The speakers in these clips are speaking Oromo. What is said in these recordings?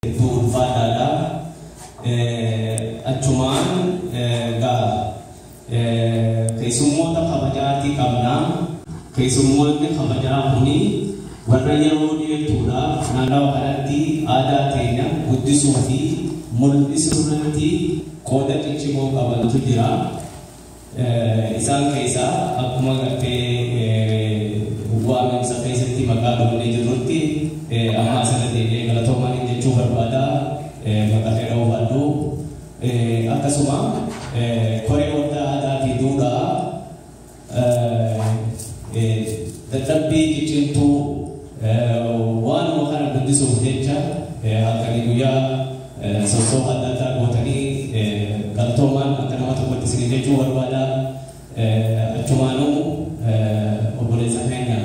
Hedduu ulfaataadha. Achumaan gaa keessummoota kabajaatii qabna. Keessummoonni kabajaa kuni warra yeroo dheertuudhaaf naannawa kanatti aadaa keenya guddisuu fi mul'isuu irratti qooda ciccimoo qabantu jira. Isaan keessaa akkuma gartee waaminsa keessatti maqaa dhufnee jirrutti amma asirra deebi'ee galatoomaa jechuu barbaada. Maqaa kee dha'uu baadhu. Akkasuma koree waldaa aadaa fi duudhaa dadhabbii ciccimtuu waanuma kana guddisuuf jecha halkanii guyyaa sossoo adda addaa gootanii galatoomaan akka nama tokkotti isin jechuu barbaada. Achumaanuu obboleessa keenya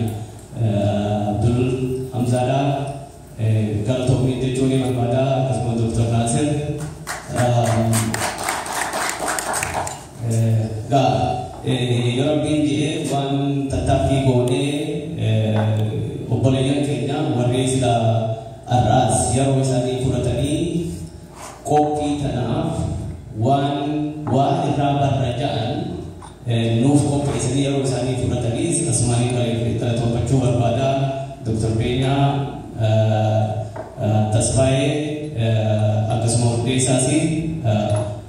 Abdul Hamzaadhaa galatoomii jechuu ni barbaada. Akkasuma Dr. Naasir. Gaa yoo Rabbiin jedhee waan tattaaffii goonee obboleeyyan keenya warri sila har'aas yeroo isaanii fudhatanii qophii tanaaf waan waa irraa barra ja'an nuuf qopheessanii yeroo isaanii fudhatanii asumaanii galatoomfachuu barbaada. Dr. Beenyaa Tasfaayee akkasuma Urgeessaas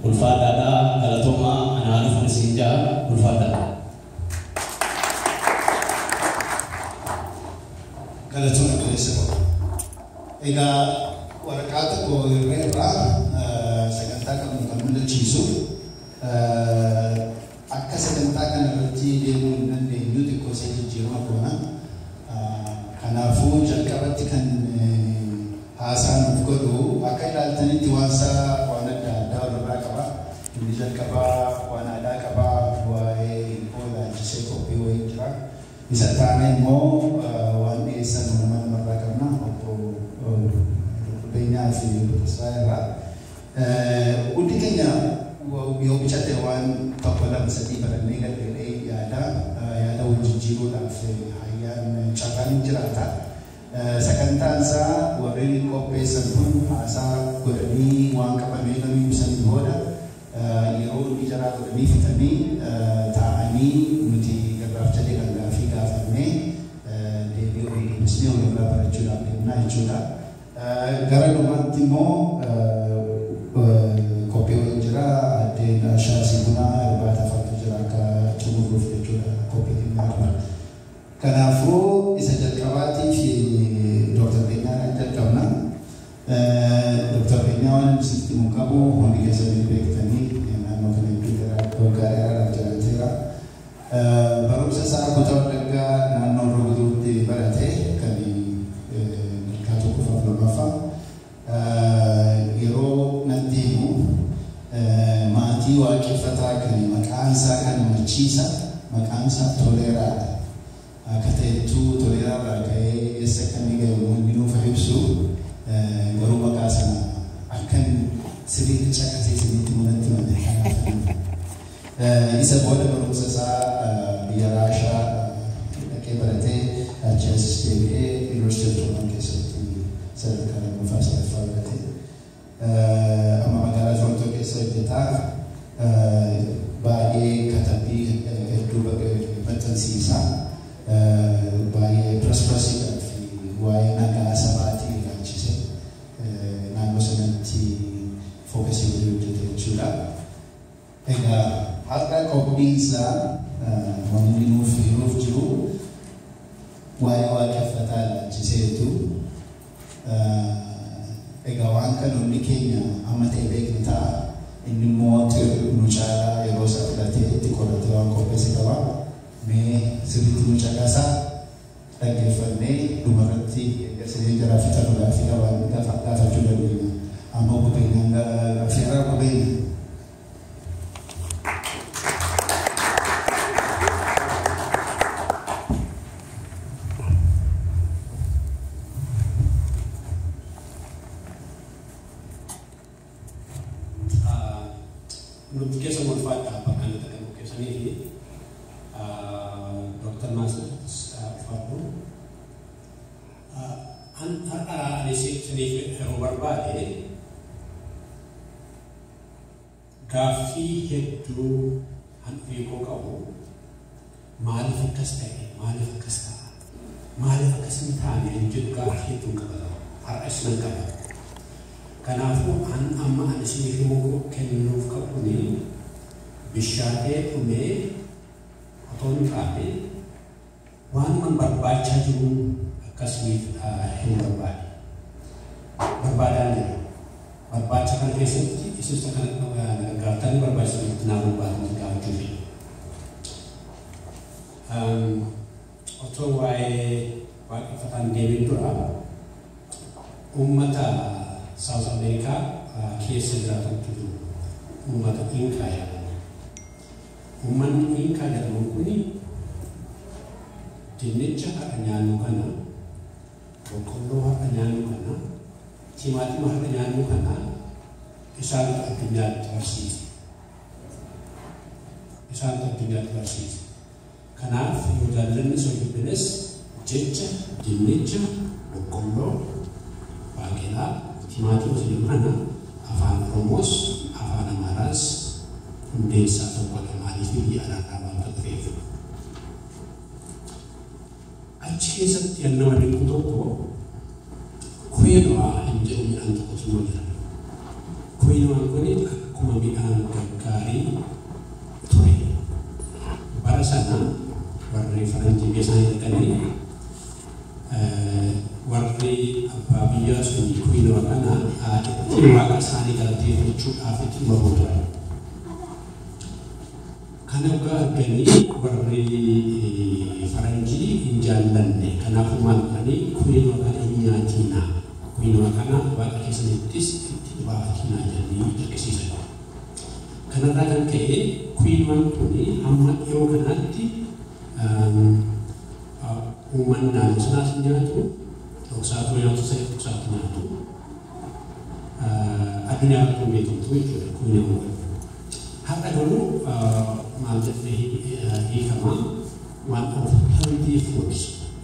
ulfaataadha. Galatoomaa anaa dhufuun isin ja'a ulfaataadha. Galatooma obboleessa koo. Egaa waraqaa tokko irra irraa sagantaa qabnu kan mul'achiisu akka sagantaa kana irratti deemuu hin dandeenyu xiqqoo ishee jijjiirama goona. Kanaafuu jalqabatti kan haasaa nuuf godhu akka ilaaltanitti waan isaa waan adda addaa walirraa qaba. Inni jalqabaa waan aadaa qabaa, waa'ee hibboo ilaalchisee qophii wayii jira. Isa taane immoo waan dhiyeessan nama namarraa qabna obbo Beenyaa fi obbo Tasfaayee irraa. Hundi keenya yoo bicate waan tokko lama sadii barannee galleedhee yaada yaada wal jijjiiruudhaaf hayyaan carraan hin jiraata. Sagantaan isaa warreen qopheessan kun haasaa godhanii waan qabamee namni ibsanii booda yeroo inni jaraa godhanii fixanii taa'anii nuti garraaf jedhee kan gaafii gaafannee deebii ofii deebisnee walirraa barachuudhaaf deemnaa jechuudha. Gara dhumaatti immoo qophii waliin jira addeen shaasii bunaa irbaata faatu jira akka xumuruuf jechuudha qophii keenya. Kanaafuu isa jalqabaatiif Dr. Beenyaadhaan jalqabna. Dr. Beenyaa waan isinitti himu qabu hundi keessanii beektanii naannoo kana hedduu waggaa dheeraadhaaf jiraateera. Barumsa isaa kutaa Wallaggaa naannoo Roguduutti barate kan sadarkaa tokkoffaaf lammaffaa. Yeroo natti himu maatii waaqeffataa kan maqaan isaa kan machiisa maqaan isaa Toleeraadha. Akka ta'ettuu Toleeraa irraa ka'ee eessa akka inni ga'e inni nuuf ibsu garuu maqaa sana akkan sirriitti caqasee isinitti mul'atti malee kanaaf. Isa booda barumsa isaa biyya Raashaa dhaqee baratee achi as deebi'ee Yuunivarsiitii of Jimmaa keessatti sadarkaa lammaffaa sadaffaa barate. Amma magaalaa Torontoo keessa hojjetaa baay'ee katabbii hedduu maxxansiisa. Baay'ee pirees fi waa'ee nagaa sabaatii ilaalchise naannoo sanatti fookasii godhee hojjete jechuudha. Egaa har'a qophiin isaa waan inni nuuf hiruuf jiru waa'ee waaqeffataa ilaalchiseetu. Egaa waan kana hundi keenya amma ta'e beekni ta'a. Inni immoo nu caalaa yeroo isaa fudhatee itti qoratee waan qopheesse qaba. Mee sirriitti nu caqasaa dhaggeeffannee dhumarratti eeggasee jaraa fixannu gaaffii gaafachuu dandeenya. Amma obbo Beenyaan affeerraa obbo Beenyaa. Nuti keessa ulfaadha bakka inni argamu keessanii fi Dr. Naasir ulfaadhu. Har'a ani isiniif yeroo barbaade gaaffii hedduu hanfii koo qabu maaliif akkas ta'e, maaliif akkas ta'a, maaliif akkas hin taane hin jedhu gaaffii hedduun qaba. Har'as nan qaba. Kanaafuu an amma an isiniif himuu kennuuf qabuuni bishaatee dhumee otoo hin taane waanuman barbaachaa jiru akkasiniif hin barbaade. Barbaadaan jira. Barbaacha kana keessatti isis kana gargaartanii barbaachisanitti naa barbaadanii gaafachuu fedha. Otoo waa'ee waaqeffataan deebiin dura uummata South America keessa jiraatantu jiru. Uummata Inkaa jedhamu. Uummanni Inkaa jedhamu kuni dinnicha har'a nyaannu kana, boqqolloo har'a nyaannu kana, timaatima har'a nyaannu kana isaantu addunyaatti barsiise. Isaantu addunyaatti barsiise. Kanaaf yoo jaallannis yoo jibbines jecha dinnicha, boqqolloo, baaqelaa, timaatima jedhamu kana afaan Oromoos afaan Amaaraas hundeessaa tokkodha. Maaliif biyya alaarraa waan dhufeef. Achi keessatti nama dinqu tokko quinoa hin jedhu midhaan tokkotu immoo jira. Quinoaan kun akkuma midhaan gaggaarii ture. Bara sana warri faranjii biyya isaanii dhaqanii warri abbaa biyyaa sun quinoa kana ittiin waaqa isaanii galateeffachuudhaaf itti dhimma turan. Kana dhugaa arganii warri faranjii hin jaallanne. Kanaafuu maal godhanii quinoa kana hin nyaatinaa. Quinoa kana waaqa keessanittis itti dhibaafatinaa jedhanii dirqisiisan. Kanarraa kan ka'e quinoaan kun hamma dhiyoo kanaatti uummanni naannoo sanaas hin nyaatu, dhoksaatu nyaatu, ta'e dhoksaatu nyaatu. Addunyaa irratti hin beekamtu jechuudha quinoaan kun. Har'a garuu maal jedhee hiikama waan of healthy foods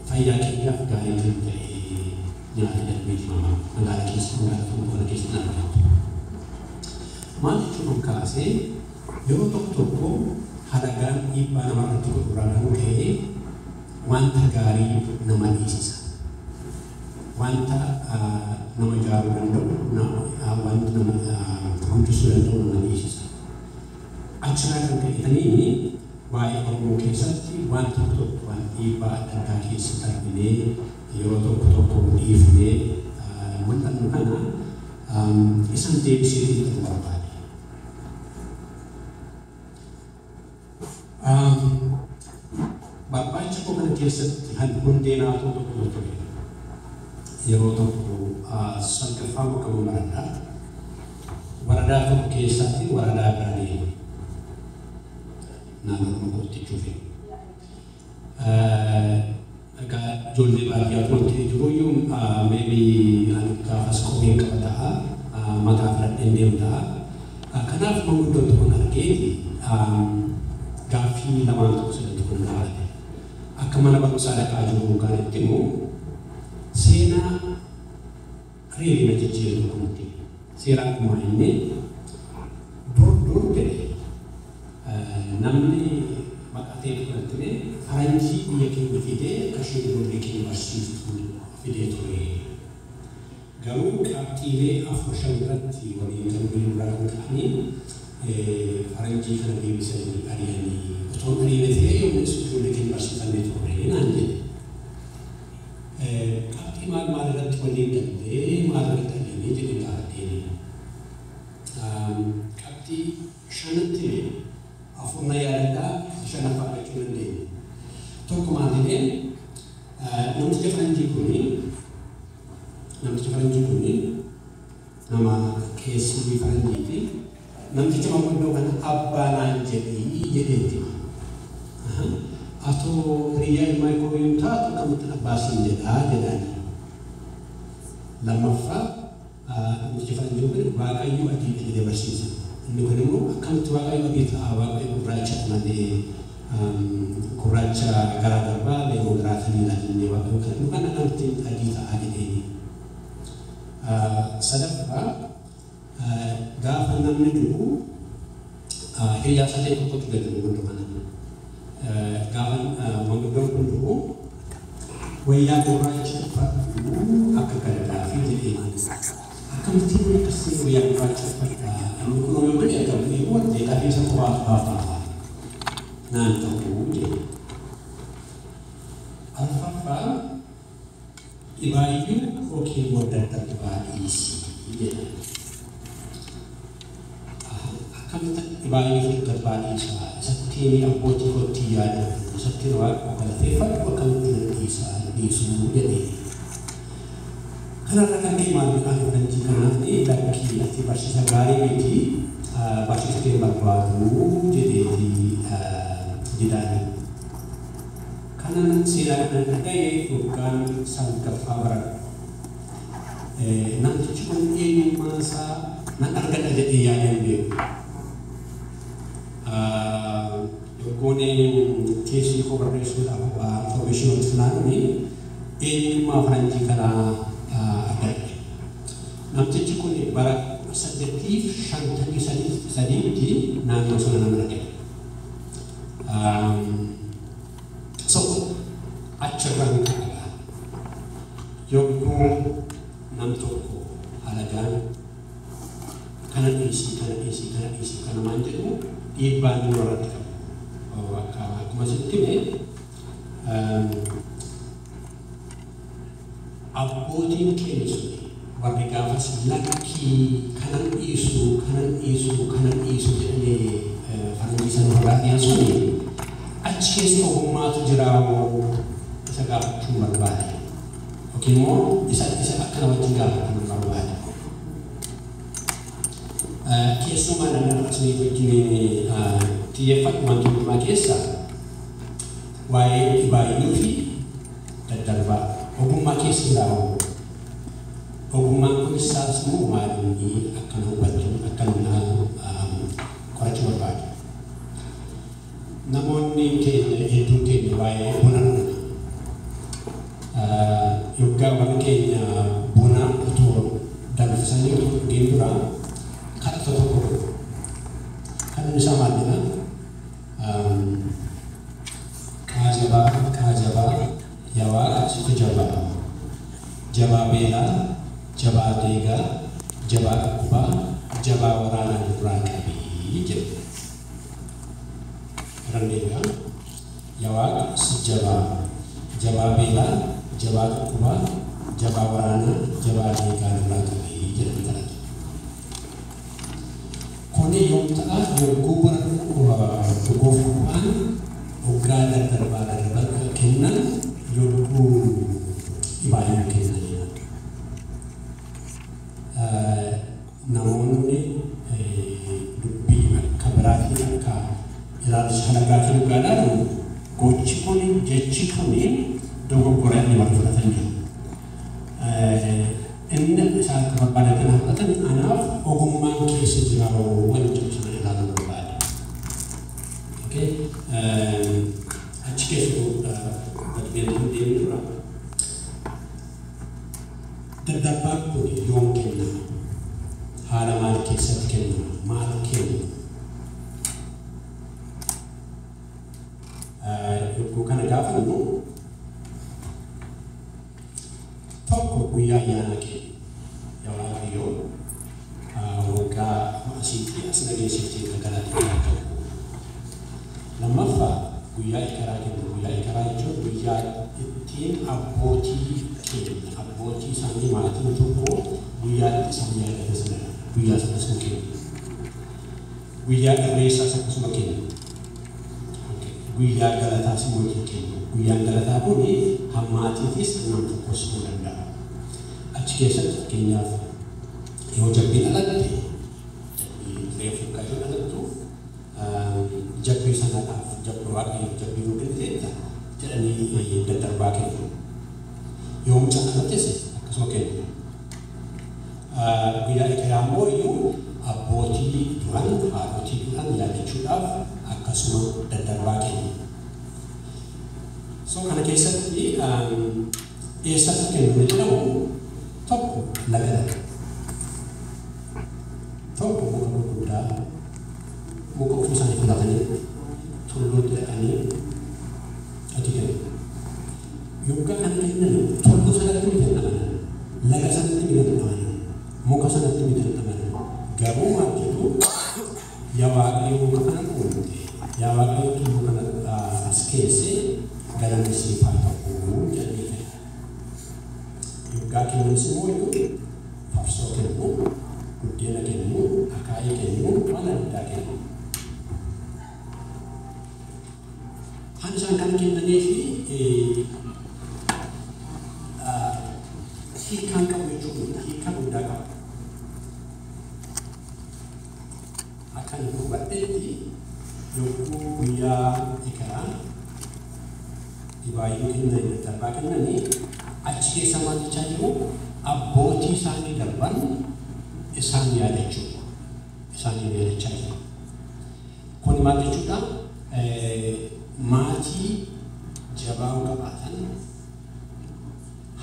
fayyaa keenyaaf gaarii kan ta'e nyaata jedhamee himama magaalaa keessa magaalaa tokko kana keessatti argamtu. Maal jechuun kaasee yeroo tokko tokko halagaan dhiibbaa namarratti godhurraa kan ka'e wanta gaarii nama dhiisisa. Wanta nama ijaaruu danda'u, wanta nama guddisuu danda'u nama dhiisisa. Achirraa kan ka'e waa'ee Oromoo keessatti waan tokko tokko waan dhiibbaa adda addaa keessa darbinee yeroo tokko tokko dhiifnee mul'annu kana isan deebisee xiinxaluu barbaade. Barbaacha koo kana keessatti kan hundee naatoo tokko ture. Yeroo tokko salgaffaa bakka baradhaa. Waradaa tokko keessatti waradaa bira deema. Naannoo Oromootti jechuufi. Egaa ijoollee baadiyyaa wanti jiruyyuu maybe ani gaafas kopheen qaba ta'a, mataa filadheen deemu ta'a. Kanaaf manguddoon tokko argeeti gaaffii lamaan tokko sadan tokko gaafate. Akka mana barumsaa dhaqaa jiru kan itti himu seenaa reerii na jijjiire tokko natti. Seeraan kun maal inni dur dur jedhe namni maqaa ta'e tokko natti hime faranjii biyya keenya fidee akka isheen ijoollee keenya barsiiftu fidee ture. Garuu qabxiilee 4-5 irratti waliin galuu irraa kan ka'anii faranjii kana deebisanii ari'anii otoo hin ariine ta'ee yookiis ijoollee keenya barsiifannee turre naan jedhe. Qabxii maal maal irratti waliin gallee maal irratti ari'anii jedhee gaafadheeni. Qabxii 5tti 4 na yaadadhaa 5ffaa argachuu dandeenya. Tokko maal jedheen namticha faranjii kuni nama keessumii faranjiiti. Namticha manguddoo kana abbaa naan jedhii jedheetti. Atoo hiriyyaa ilmaa koo yoo taatu akkamittiin abbaa siin jedhaa jedhaani. Lammaffaa namticha faranjii kun Waaqayyo adiidha jedhee barsiisa. Inni kun immoo akkamitti Waaqayyo adii ta'a Waaqayyo gurraacha malee gurraacha garaa darbaa leemmoo garaa taliilaa jennee Waaqayyo kan nu kan akkamittiin adii ta'a jedheeni. Sadaffaa, gaafa namni du'u hiriyaa isaa ta'e tokkotu gadi manguddoo kana. Gaafa manguddoon kun du'u wayyaa gurraacha uffadhu akka gadadaafi jedhee. Akkamitti akkasii wayyaa gurraacha uffadha? Inni kun yoo du'e akkamitti warra fi isa kophaatu baafata naan ta'uu jedhe. Arfaffaa, dhibaayyuu yookiin immoo daddarbaa dhiisii jedha. Akkamitti dhibaayyuu fi daddarbaa dhiisaa? Isattiin abbootii kootti yaadatu, isattiin Waaqa galateeffadhu, akkamitti nan dhiisaa dhiisuu jedhee. Kanarra kan ka'e maal jedhaa faranjii kanaaf lakkii, ati barsiisa gaarii miti, barsiisa kee barbaadu jedheeti jedhaani. Kanan seenaa kanan dhaga'e waggaan 9ffaa baradhu. Namtichi kun eenyummaan isaa nan argadha jedhee yaadeen beeku. Yoggoon teessii koo barreessuudhaaf waa information walitti funaanuun eenyummaa faranjii kanaa argadhe. Namtichi kun bara 1853tti naannoo sana nama dhaqe. So achirraan ka'a. Yogguu nam tokko alagaan kana dhiisii, kana dhiisii, kana dhiisii, kana maan jedhu, dhiibbaa inni irratti qabu. Akka akkuma sitti hime, abbootiin keenya sun warri gaafas lakkii, kanan dhiisu, kanan dhiisu, kanan dhiisu jedhanii faranjii sana irraa dhiyan suni, achi keessa ogummaatu jira moo isa gaafachuun barbaade. Yookiin immoo isa akka namatti gaafachuu barbaade. Keessumaa namni akkasii wajjin xiyyeeffatu wanti hundumaa keessa waa'ee dhibaayyuu fi daddarbaa ogummaa keessa jira moo, ogummaan kunis saas immoo maal inni akkana hubachuu akkana qorachuu barbaadu. Namoonni keenya hedduun keenya waa'ee buna dhugna. Yoggaa warri keenya buna otoo danfisanii otoo dhugeen dura kadhata tokko godhu. Kadhanni isaa maal jedha? Kaa jabaa, kaa jabaa, yaa Waaqa situ jabaa. Jabaa beelaa, jabaa deegaa, jabaa dhukkubaa, jabaa waraanaa nurraa qabii jedhu. Irraan deebi'a. Yaa Waaqa si jabaa, jabaa beelaa, jabaa dhukkubaa, jabaa waraanaa, jabaa deegaa nurraa qabii jedhanii kadhatu. Kuni yoom ta'a? Yogguu buna dhuguuf qophaa'an, hoggaa daddarbaa daddarbaa kennan, yogguu dhibaayyuu kennanidha. Namoonni dubbii akka biraatiin akka ilaalcha halagaatiin hoggaa ilaalu, gochi kun, jechi kun dogoggora inni warri fudhatan jiru. Inni isaan akka barbaadan kana fudhatan, anaaf ogummaan keessa jira waan jedhu sana ilaaluu barbaada. Okay? Achi keessa gadi deemnu dura. Daddarbaan kun yoom kennama? Haala maal keessatti kennama? Maal kennu? Yogguu kana gaafannu, tokko guyyaa ayyaanaa keenya. Yaa Waaqayyoo, waggaa asiitti as nageessiftee galata ta'u. Lammaffaa, guyyaa ekeraa kennu. Guyyaa ekeraa jechuun guyyaa ittiin abbootii keenya, abbootii isaanii, maatiin tokko guyyaa itti isaan yaadatan sanadha. Guyyaa sanas nu kennu. Guyyaa irreessaas akkasuma kennu. Guyyaa galataas immoo kennu. Guyyaan galataa kun hammaatiifis nam tokkos ta'uu danda'a. Achi keessatti fakkeenyaaf yoo jabbiin dhalatte, jabbii reefu yoo dhalattu, jabbii sanadhaaf jabbii Waaqayyo jabbii nuu kenniteetta jedhanii daddarbaa kennu. Yoo mucaan dhalattes akkasuma kennu. Guyyaa ekeraa immoo iyyuu abbootii du'an, haadhotii du'an yaadachuudhaaf akkasuma daddarbaa kennu. So kana keessatti eessatti kennu jedhamu, tokko Laga dhaqu. Tokko muka gurguddaa muka ofii isaanii filatanii tulluutti dhaqanii achi kennu. Yoggaa kana kennan tulluu sanatti miti hin amanan, laga sanatti miti hin amanan, muka sanatti miti hin amanan. Garuu maal jedhu? Yaa Waaqayyo muka kana uumte, yaa Waaqayyo tulluu kana as keesse, galanni siif haa ta'u jedhanii kennu. Yoggaa kennanis immoo farsoo kennu, buddeena kennu, akaayii kennu, waan adda addaa kennu. Kan isaan kana kennanii fi hiikaan qabu jechuudha. Hiikaa guddaa qaba. Akkan hubadhetti yogguu guyyaa ekeraa dhibaayyuu kennanii daddarbaa kennanii achi keessa maal jechaa jiru? Abbootii isaanii darban isaan yaadachuu. Isaan yaadachaa jiru. Kun maal jechuudha? Maatii jabaa qabaatan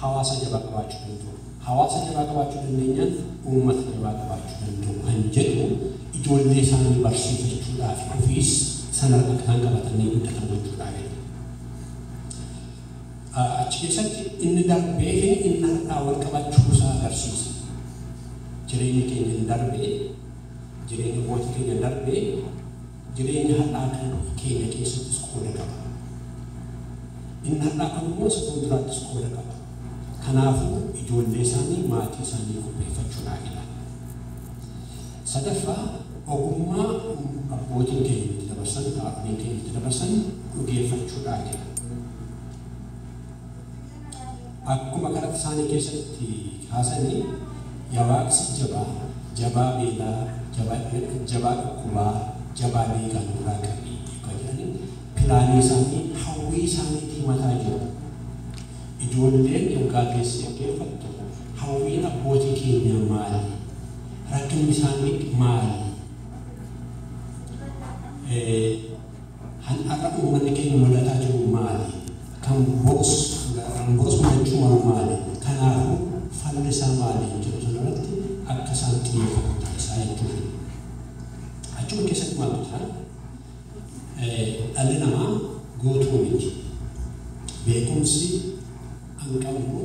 hawaasa jabaa qabaachuu danda'u. Hawaasa jabaa qabaachuu dandeenyaan uummata jabaa qabaachuu danda'u kan jedhu ijoollee isaanii barsiifachuudhaaf ofiis sana akka isaan qabatanii guddatan gochuudhaaf. Achi keessatti inni darbee fi inni har'aa wal qabachuu isaa agarsiisa. Jireenya keenya hin darbee, jireenya abbootii keenya darbee, jireenya har'aa kan keenya keessattis qooda qaba. Inni har'aa kun immoo isa fuulduraattis qooda qaba. Kanaafuu ijoollee isaanii maatii isaanii qopheeffachuudhaafidha. Sadaffaa, ogummaa abbootiin keenya itti dabarsan, haadholiin keenya itti dabarsan dhugeeffachuudhaafidha. Akkuma kadhata isaanii keessatti kaasanii, yaa waaqsi jabaa, jabaa beelaa, jabaa dhukkubaa, jabaa beekaa nurraa qabii yookaan jedhanii pilaanii isaanii hawwii isaaniitti himataa jiru. Ijoolleen yoggaa teessee dhaggeeffattu hawwiin abbootii keenyaa maali? Rakkinni isaanii maali? Har'a uummanni keenya mul'ataa jiru maali? Kan borus mudachuu malu maali? Kanaafuu falli isaa maali? Jedhu sanarratti akka isaan xiyyeeffatan taasisaa jechuudha. Achuma keessatti maaltu jira? Dhalli namaa guutuu miti. Beekumsi an qabnu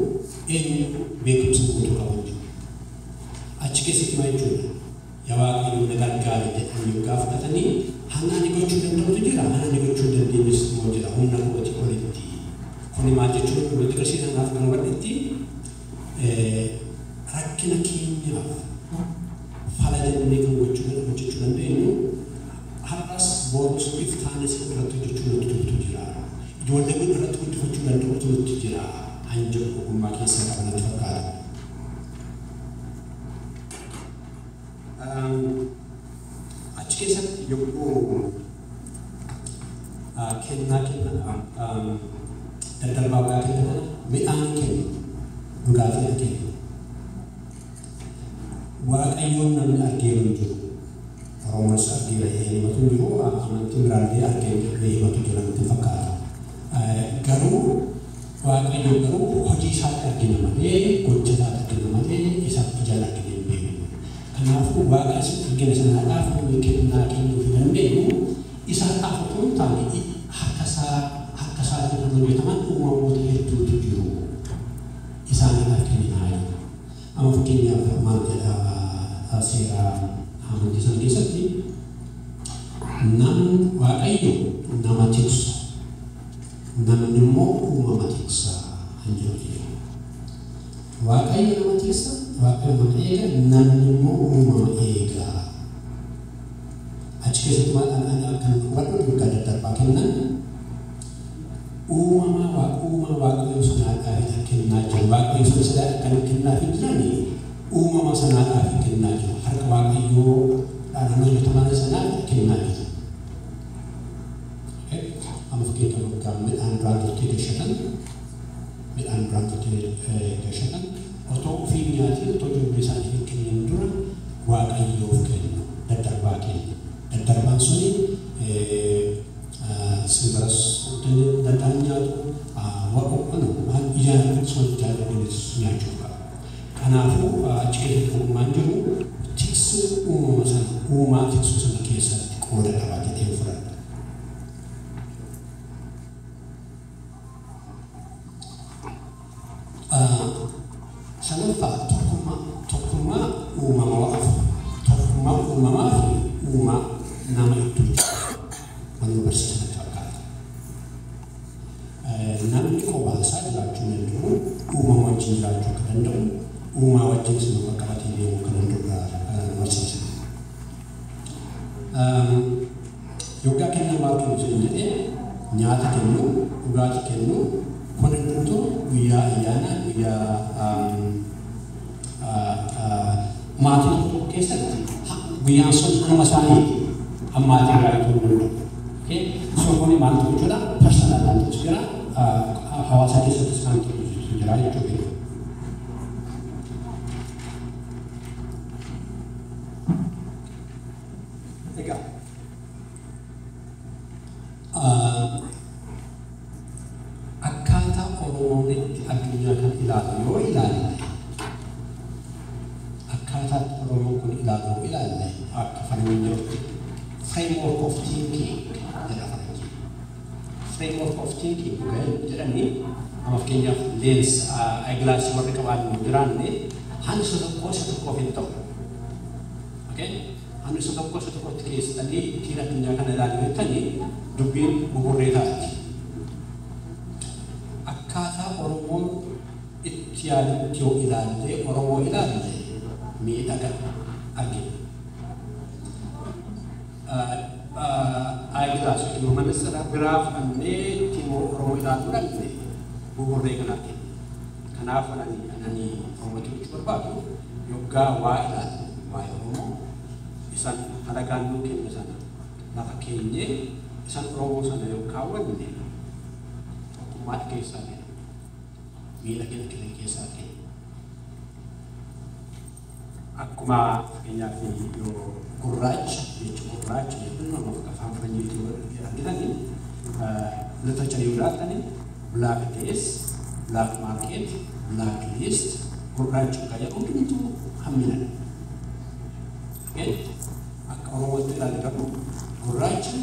eenyu beekumsa guutuu qabu jiru. Achi keessatti maal jechuudha? Yaa Waaqayyo na gargaari jedhanii yoggaa fudhatanii hanna ani gochuu danda'utu jira, hanna ani gochuu hin dandeenyes immoo jira, humna kootii olitti. Kuni maal jechuudha? Nuti agarsiisanaaf kan hubadhetti rakkina keenyaaf fala jennee kan hojjechuu dandeenyu har'as borus iftaanis irratti hojjechuu nutti jira. Ijoollee kun irratti guddifachuu danda'utu nutti jira. Han jedhu ogummaa keessaa qaba natti fakkaata. Achi keessatti yogguu kennaa kenna daddarbaa waa kenna kana midhaan kennu, dhugaatii kennu. Waaqayyoon namni argee hin jiru. Oromoonis argee himatu hin jiru, amantiin biraallee argee himatu jira natti fakkaata. Garuu Waaqayyo garuu hojii isaatti argina malee, gocha isaatti argina malee, isaaf ijaan argina hin beeknu. Kanaafuu Waaqa asitti argina sanaadhaaf nuyi kennaa kennuu fi dandeenyu isaadhaaf otoo hin taane harka isaatiin kan hojjetaman uumamoota hedduutu jiru. Isaaniidhaaf kenninaa jiru. Amma fakkeenyaaf maal jedha seera amantii sana keessatti? Namni Waaqayyo nama tiksa, namni immoo uumama tiksa kan jedhutu jira. Waaqayyo nama tiksa, Waaqayyo nama eega, namni immoo uumama eega. Achi keessatti maal akkan hubadhu yoggaa daddarbaa kennan uumama Waaqayyo sanaadhaaf kennaa jiru. Waaqayyo sana sadaa kan kennaaf hin jirani uumama sanaadhaaf kennaa jiru. Harka Waaqayyoo dhaan hojjetaman sanaaf kennaa jiru. Amma fakkeenyaaf waggaa midhaan duraan turtee gashatan, otoo ofii nyaatiin otoo ijoollee isaaniif hin kennin dura Waaqayyoof kennu, daddarbaa kennu. Daddarbaan suni simbiras danda'an nyaatu, waan ijaan sun ijaan nyaachuu qaba. Kanaafuu Uumaa tiksuu sana keessatti qooda qaba jedhee fudhadha. Shanaffaa tokkummaa uumamaa tokkummaa uumamaa fi uumaa nama gidduu jiru wal nu barsiisan fakkaata. Namni kophaa isaa jiraachuu hin danda'u, uumama wajjin jiraachuu akka danda'u, uumaa wajjinis nama qabatee deemuu akka danda'u nu barsiisa. Yoggaa kennaa maal kennu isin jedhee nyaata kennu, dhugaatii kennu, kun hundumtuu guyyaa ayyaanaa guyyaa maatii tokko keessatti guyyaan sun hanuma isaaniiti ammaatii irraa bituu hin danda'u. So kuni maaltu jechuudha personal kan ta'us jira hawaasa keessattis kan ta'u jira jechuudha. Egaa akkaataa Oromoon itti addunyaa kana ilaalu yoo ilaalle akkaataa Oromoon kun ilaalu yoo ilaalle akka faranjiin jedhutti framework of thinking jedha faranjiin. Framework of thinking jedhanii amma fakkeenyaaf lens eyeglass warri qabaannu hin jiraanne hanni isa tokko isa tokkoof hin ta'u. Okay? Hanni isa tokko isa tokkotti keessanii ittiin addunyaa kana ilaalu jettanii dubbiin buburree taati. Akkaataa Oromoon itti yaadutti yoo ilaalle Oromoo ilaalle miidhaga argina. Eyeglass yookiin immoo manatsira biraa fudhannee ittiin Oromoo ilaaluu dhabne buburree kana argina. Kanaaf ani Oromootti gochuu barbaadu yoggaa waa ilaalle waa'ee Oromoo isan halagaan nuu kenne sana lafa keenyee isan Oromoo sana yoo kaawwanne tokkummaa keessaa kenna. Miidhagina keenya keessaa kenna. Akkuma fakkeenyaaf yoo gurraacha jechuun gurraacha jechuun nama afaan faranjiitiin argitanii literature yoo ilaaltanii black days, black market, black list gurraacha kan jedhu hundumtuu hamminadha. Akka Oromootti ilaalle garuu gurraacha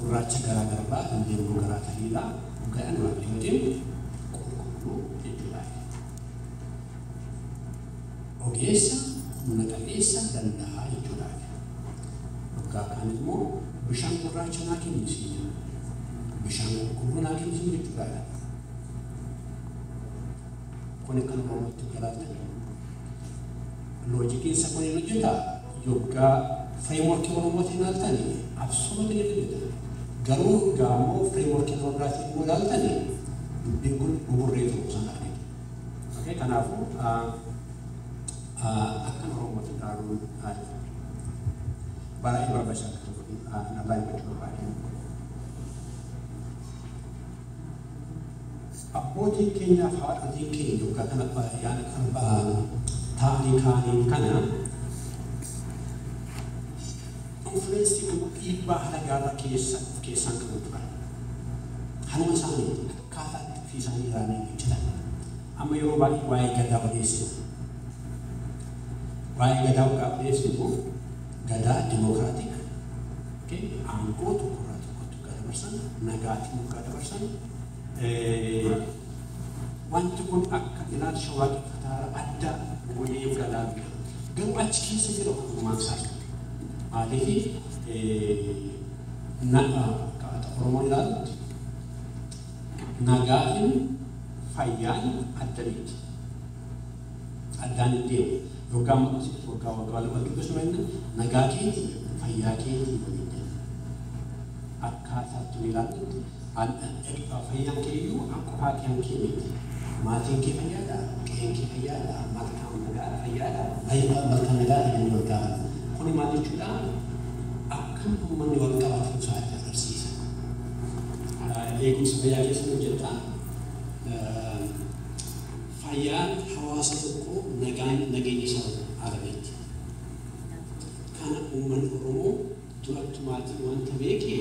gurraacha garaa garbaa leemboo garaa taliilaa dhugaan waaqayyootiin qulqulluu jechuudha. Ogeessa humna qabeessa danda'aa jechuudha. Waggaa kaan immoo bishaan gurraacha naa kennisiin jedha. Bishaan qulqulluu naa kennisiin jechuudha. Kun kan Oromootti galaaltan. Loojikiinsa kun hin hojjetaa yoggaa frameworkii Oromootiin ilaaltanii absolutely ni hojjeta. Garuu gaammoo frameworkii Oromootiin immoo ilaaltanii dubbiin kun buburree ta'uu isaan argina. Okay, kanaafuu akkan Oromootti ilaaluun baay'ee barbaachisaa akka ta'u baay'ee barbaachisa. Abbootiin keenyaaf haadhotiin keenya yoggaa kana taa'anii kaanii kana influence dhiibbaa halagaarra keessa of keessaan qabu turan. Hanuma isaanii akkaataa itti ofii isaanii ilaalanii hojjetan. Amma yeroo baay'ee waa'ee gadaa odeessinu. Waa'ee gadaa waggaa odeessinu gadaa democratic aangoo tokkorraa tokkotti waggaa dabarsan nagaatiin waggaa dabarsan wanti kun akka ilaalcha waaqeffataa adda goonee waggaa ilaalu. Garuu achi keessa jira ogummaan isaa. Maaliif akkaataa Oromoon ilaalutti nagaa fi fayyaan adda miti. Addaan hin deemu. Yoggaa waggaa waggaa wal dubbisnu jenna nagaa keetii fayyaa keetii waliin jenna. Akkaataa itti ilaalutti fayyaan kee iyyuu qofaa kee kee miti. Maatiin kee fayyaadha, qe'een kee fayyaadha, malkaan nagaadha fayyaadha, malkaan nagaadha jennee wal gaafanna. Kuni maal jechuudha? Akkam uummanni wal qabatu isaa agarsiisa. Eegumsa fayyaa keessa hojjeta. Fayyaan hawaasa tokkoo nagaan nageenya isaa argatti. Kana uummanni Oromoo durattumaatiin wanta beekee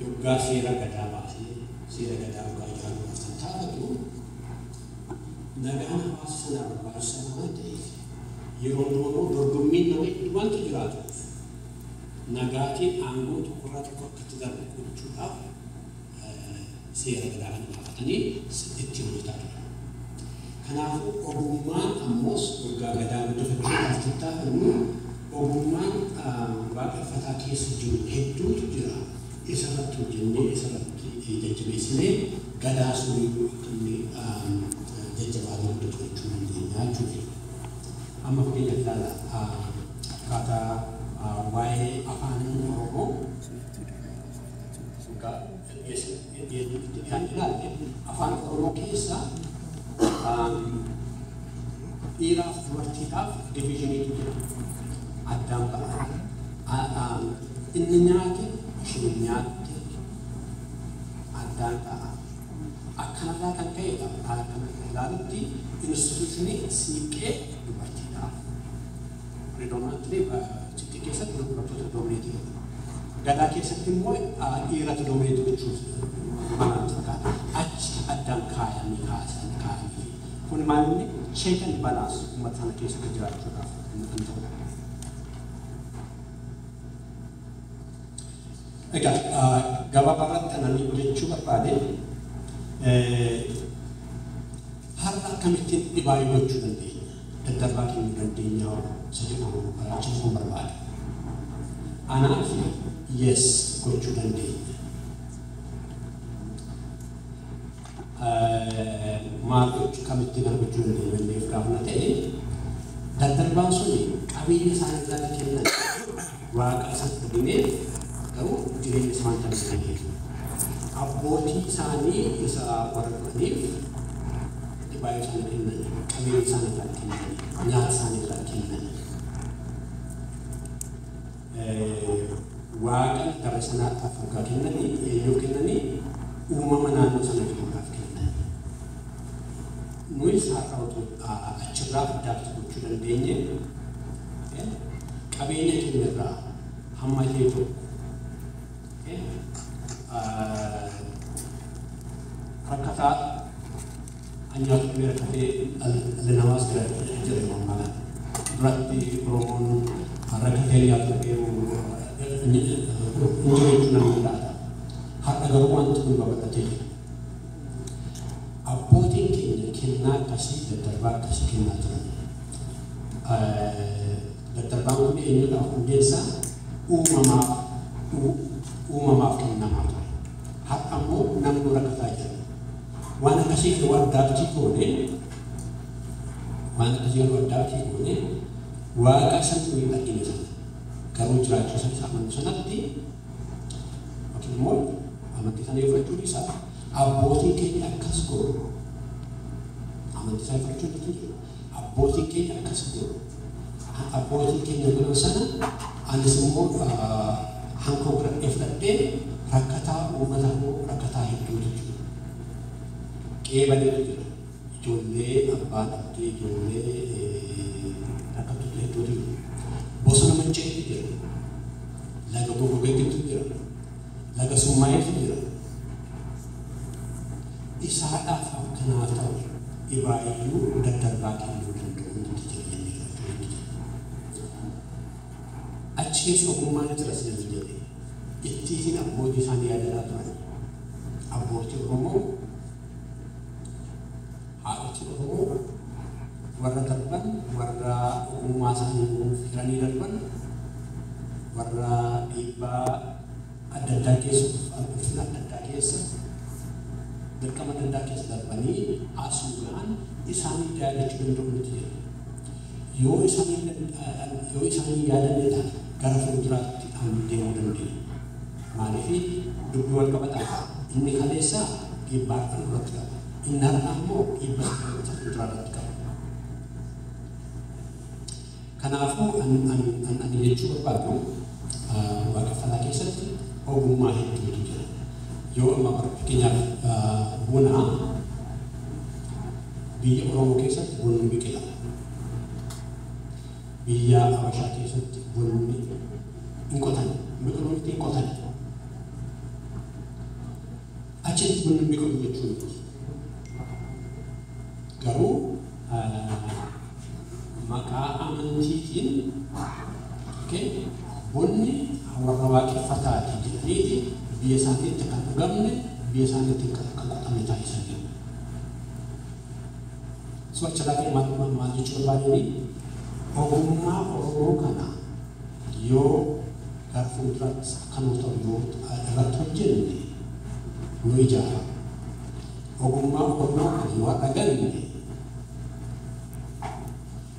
yoggaa seera gadaa baasee seera gadaa yoggaa ijaaruudhaaf kan taa'atu nagaan hawaasa sanaa barbaachisaa waan ta'eef Yeroo hundumaa dorgommiin nama hedduu wanta jiraatuuf nagaatiin aangoo tokkorraa tokko akkatti darbu gochuudhaaf seera gadaa kana baafatanii itti hojjetaa turan. Kanaafuu ogummaan ammoos waggaa gadaa guddifachuudhaaf tattaafannu ogummaan waaqeffataa keessa jiru hedduutu jira. Isarratti hojjennee isarratti jajjabeessinee gadaa suniyyuu akka inni jajjabaatee guddatu gochuu dandeenya jechuudha. Amma fakkeenyaaf ilaala akkaataa waa'ee afaan Oromoo ilaalle afaan Oromoo keessa dhiiraaf dubartiidhaaf diviizhiniitu jira. Addaan ba'a. Inni nyaate isheen nyaatte addaan ta'a. Akkanarraa kan ka'edha. Akkana ilaalutti instituushinii siiqqee dubartiidhaaf. Predominantly siiqqee keessatti dubartoota doomineetii godhu. Gadaa keessatti immoo dhiiratu doomineetii gochuuf malaan fakkaata. Achi addaan kaayanii kaasan kaayanii. Kun maal inni check and balance uummata sana keessatti jiraachuudhaaf kan ta'udha. Egaa gabaabaatti kanan jechuu barbaade har'a akkamittiin dhibaayuu gochuu dandeenya daddarbaa kennuu dandeenya isa jedhu cimsuu barbaada. Anaaf yes gochuu dandeenya. Maal gochuu kamittiin kana gochuu dandeenya jenneef gaafa ta'e daddarbaan suni qabeenya isaanii irraa kennan waaqa isa argineef garuu jireenya isaan taasisaniif abbootii isaanii isa warra dhufaniif dhibaayuu isaanii kennan qabeenya isaanii irraa kennan nyaata isaanii irraa kennan waaqa gara sanaadhaaf waggaa kennanii eenyuuf kennanii uumama naannoo sana jiruudhaaf kennan. Nuyis har'a otoo achirraa addaatti gochuu dandeenye qabeenya keenya irraa hamma ta'e tokko rakkataa anyaatu dhibee rakkatee dhalli namaas jira yeroo ammaa kana. Duratti Oromoon rakkatee nyaatu dhibee hin jiru jechuun nama danda'a. Har'a garuu wanti kun babal'atee jira. Abbootiin keenya kennaa akkasii daddarbaa akkasii kennaa turan. Daddarbaan kun eenyudhaaf hundeessaa uumamaaf kennamaa ture. Har'a immoo namni rakkataa jira. Waan akkasii yeroo addaatti goone waaqa isa nuyi hin argine sana garuu jiraachuu isa isa amannu sanatti yookiin immoo amantii sana fudhachuu dhiisaa abbootiin keenya akkas godhu amantii sana fudhachuu dhiisu abbootiin keenya akkas godhu abbootiin keenya godhan sana anis immoo hankoo godhadhee fudhadhee rakkataa uummata koo rakkataa hedduutu jiru. Qeebaleetu jira. Ijoollee abbaa dhabdee ijoollee rakkattoota hedduutu jiru. Bosona manca'eetu jira. Laga goggogeetu jira. Laga summaa'eetu jira. Isaadhaaf akkanaa ta'u dhibaayyuu daddarbaa kennuu danda'u nuti jira jennee fudhachuu jira. Achi keessa ogummaan jira sinan jedhe. Ittiitiin abbootii isaanii yaadataa turan. Abbootii Oromoo haadhotii Oromoo warra darban warra ogummaa isaanii hiranii darban warra dhiibbaa adda addaa keessa ulfina adda addaa keessa dirqama adda addaa keessa darbanii asuu gahan isaanii yaadachuu danda'u nuti jira. Yoo isaanii yaadanne taate gara fuulduraatti deemuu dandeenya. Maaliif dubbii wal qabataa inni kaleessaa dhiibbaa har'a irratti qaba. Inni har'a immoo dhiibbaa isa fuulduraa irratti qaba. Kanaafuu ani jechuu barbaadu waaqeffataa keessatti ogummaa hedduutu jira. Yoo amma fakkeenyaaf buna biyya Oromoo keessatti bunni biqila. Biyya Habashaa keessatti bunni hin qotan. Biqiloonni hin qotan. Achitti bunni biqilu jechuun garuu maqaa amantii hojjetin okay bunni warra waaqeffataati jedhaniiti biyya isaaniitti kan dhugamne biyya isaaniitti kan qotamne taasisanii. So achirraa ka'e maal jechuu barbaadanii ogummaa Oromoo kana yoo gara fuulduraatti akka nuu ta'u yoo irratti hojjenne nu ijaara. Ogummaa Oromoo kana yoo arganne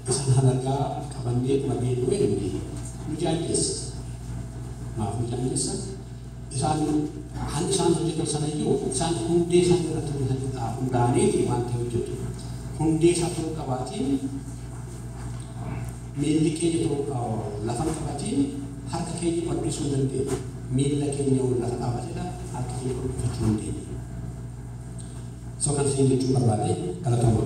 isaan halagaa qabannee dhuma deemnu nu jaanjessa. Maaf nu jaanjessa? Isaan kan isaan hojjetan sanayyuu isaan hundee isaan irratti hundaa'aniiti waan ta'e hojjetu. Hundee isaa ta'uu qabaatiin miilli keenya lafa qabaatiin harka keenya bal'isuu hin dandeenye. Miilla keenya ol lafa dhaabatedha harka keenya bal'ifachuu hin dandeenye. So kan isin jechuu barbaade galatooma.